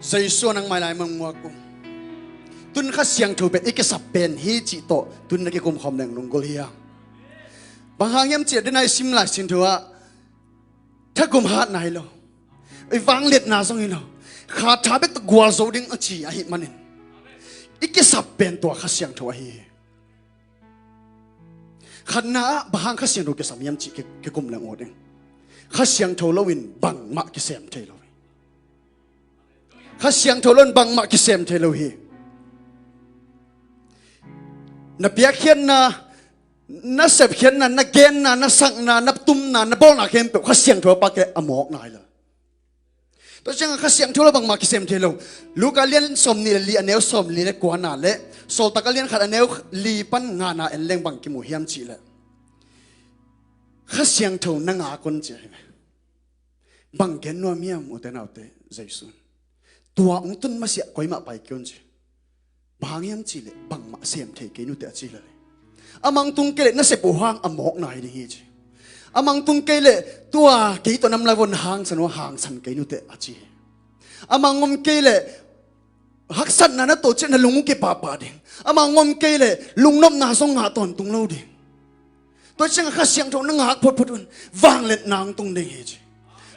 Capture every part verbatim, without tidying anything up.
Jesu nang mailai mangmuak uh. Tun Kha Siangtho pen i kisap pen hi cih tawh tun na kikum khawm leng lunggulh hi a. Bang hang hiam cih dena i sim Lai Siangtho ah thagum hatna hi lo, i vangliatna zong hi lo, kha tha bek tawh gualzo ding a ci ahih manin i kisap pen tua Kha Siangtho ahi hi. Khatna ah bang hang Kha Siangtho kisam hiam cih ki, kikum leng ut ing. Kha Siangtho loin bangmah kisem thei lo hi. Kha Siangtho loin bangmah kisem thei lo hi. Na piakkhiatna, na sepkhiatna, na genna, na sakna, na tumna, na bawlna khempeuh Kha Siangtho a pak leh a mawkna hi lo. Tua ciangah Kha Siangtho lo bangmah kisem thei lo. Luka lian sawmnih le li a neu sawmli le kuana le Sawltak a lian khat a neu li pan ngana en leng bang kimu hiam cih leh, Kha Siangtho na ngak un ci ahi ve. Bang gen nuam hiam ute naute, Jesu in tua hong tun masiah koi mah pai kei un ci. Bang hang hiam cih leh bangmah sem thei kei nute a ci lel hi. Amah hong tung kei leh na sep uh hang a mawkna hi ding hi ci. Amah hong tung kei leh tua kei tawh nam lai vua na hangsan uh hangsan kei nute a ci hi. Amah hong om kei leh haksatna na to ciah na lung uh kipahpah ding. Amah hong om kei leh lungnopna zong ngah tawntung lo ding. Tua ciangah Kha Siangtho na ngak photphot un vangliatna hong tung ding hi ci.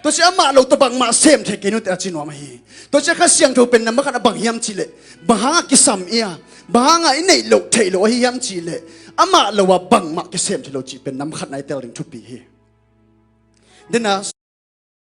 Tua ciah amah lo tawh bangmah sem thei kei nute a ci nuam ahi. Tua ciah Kha Siangtho pen nambat khat a bang hiam cih leh, bang hangah kisam i a, bang hangah i neih loh theih loh ahi hiam cih leh, amah lo ah bangmah kisem thei lo cih pen nambat khatna i tel ding thupi hi. Dena